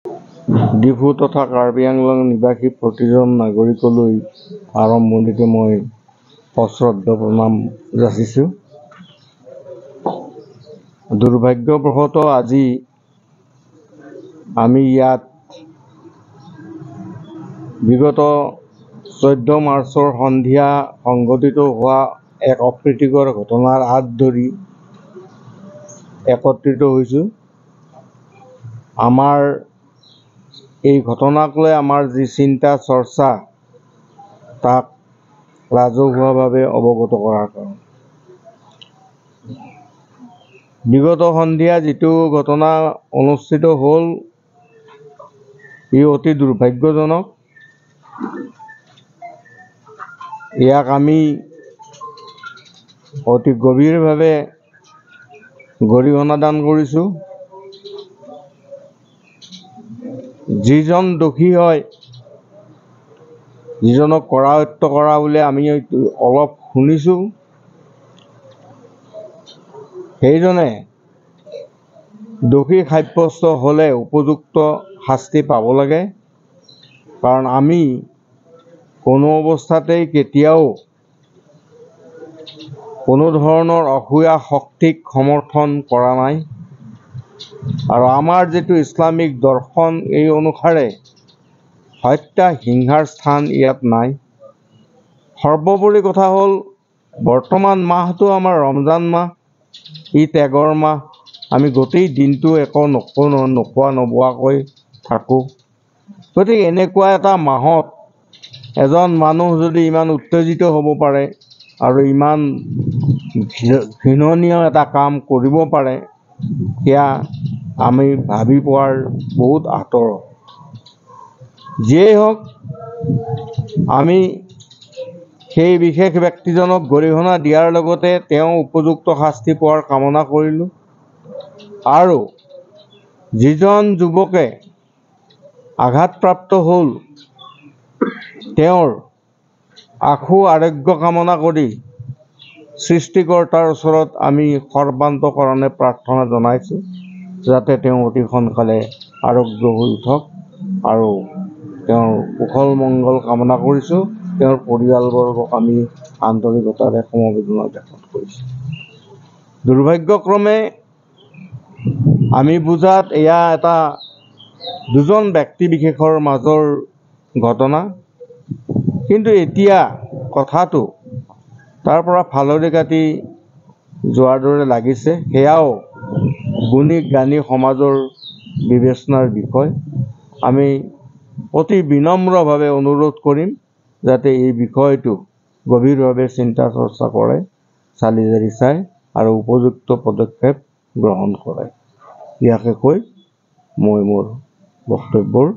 ডিফু তথা কাৰ্বি আংলং নিবাসী প্ৰতিজন নাগৰিকলৈ আৰম্ভণিতে মই সশ্ৰদ্ধ প্ৰণাম যাচিছোঁ। দুৰ্ভাগ্যবশতঃ আজি আমি ইয়াত বিগত 14 মাৰ্চৰ সন্ধিয়া সংঘটিত হোৱা এক অপ্ৰীতিকৰ ঘটনাৰ আঁত ধৰি একত্ৰিত হৈছোঁ। আমাৰ এই ঘটনাক লৈ আমাৰ যি চিন্তা চৰ্চা, তাক ৰাজহুৱাভাৱে অৱগত কৰাৰ কাৰণে। বিগত সন্ধিয়া যিটো ঘটনা অনুষ্ঠিত হ'ল, ই অতি দুৰ্ভাগ্যজনক। ইয়াক আমি অতি গভীৰভাৱে গৰিহণা দান কৰিছোঁ। যিজন দোষী হয়, যিজনক কৰায়ত্ব কৰা বুলি আমি অলপ শুনিছোঁ, সেইজনে দোষী সাব্যস্ত হ'লে উপযুক্ত শাস্তি পাব লাগে। কাৰণ আমি কোনো অৱস্থাতেই কেতিয়াও কোনো ধৰণৰ অসূয়া শক্তিক সমৰ্থন কৰা নাই, আৰু আমাৰ যিটো ইছলামিক দৰ্শন, এই অনুসাৰে হত্যা হিংসাৰ স্থান ইয়াত নাই। সৰ্বোপৰি কথা হ'ল, বৰ্তমান মাহটো আমাৰ ৰমজান মাহ, ই ত্যাগৰ মাহ। আমি গোটেই দিনটো একো নোখোৱা নোবোৱাকৈ থাকোঁ। গতিকে এনেকুৱা এটা মাহত এজন মানুহ যদি ইমান উত্তেজিত হ'ব পাৰে আৰু ইমান ঘৃণনীয় এটা কাম কৰিব পাৰে, সেয়া আমি ভাবি পোৱাৰ বহুত আঁতৰত। যিয়েই হওক, আমি সেই বিশেষ ব্যক্তিজনক গৰিহণা দিয়াৰ লগতে তেওঁ উপযুক্ত শাস্তি পোৱাৰ কামনা কৰিলোঁ, আৰু যিজন যুৱকে আঘাতপ্ৰাপ্ত হ'ল, তেওঁৰ আশু আৰোগ্য কামনা কৰি সৃষ্টিকৰ্তাৰ ওচৰত আমি সৰ্বান্তকৰণে প্ৰাৰ্থনা জনাইছোঁ, যাতে তেওঁ অতি সোনকালে আৰোগ্য হৈ উঠক, আৰু তেওঁৰ কুশল মংগল কামনা কৰিছোঁ। তেওঁৰ পৰিয়ালবৰ্গক আমি আন্তৰিকতাৰে সমবেদনা জ্ঞাপন কৰিছোঁ। দুৰ্ভাগ্যক্ৰমে আমি বুজাত এয়া এটা দুজন ব্যক্তি বিশেষৰ মাজৰ ঘটনা, কিন্তু এতিয়া কথাটো তাৰ পৰা ফালৰি কাটি যোৱাৰ দৰে লাগিছে। সেয়াও গুণী জ্ঞানী সমাজৰ বিবেচনাৰ বিষয়। আমি অতি বিনম্ৰভাৱে অনুৰোধ কৰিম যাতে এই বিষয়টো গভীৰভাৱে চিন্তা চৰ্চা কৰে, চালি জাৰি চায় আৰু উপযুক্ত পদক্ষেপ গ্ৰহণ কৰে। ইয়াকে কৈ মই মোৰ বক্তব্যৰ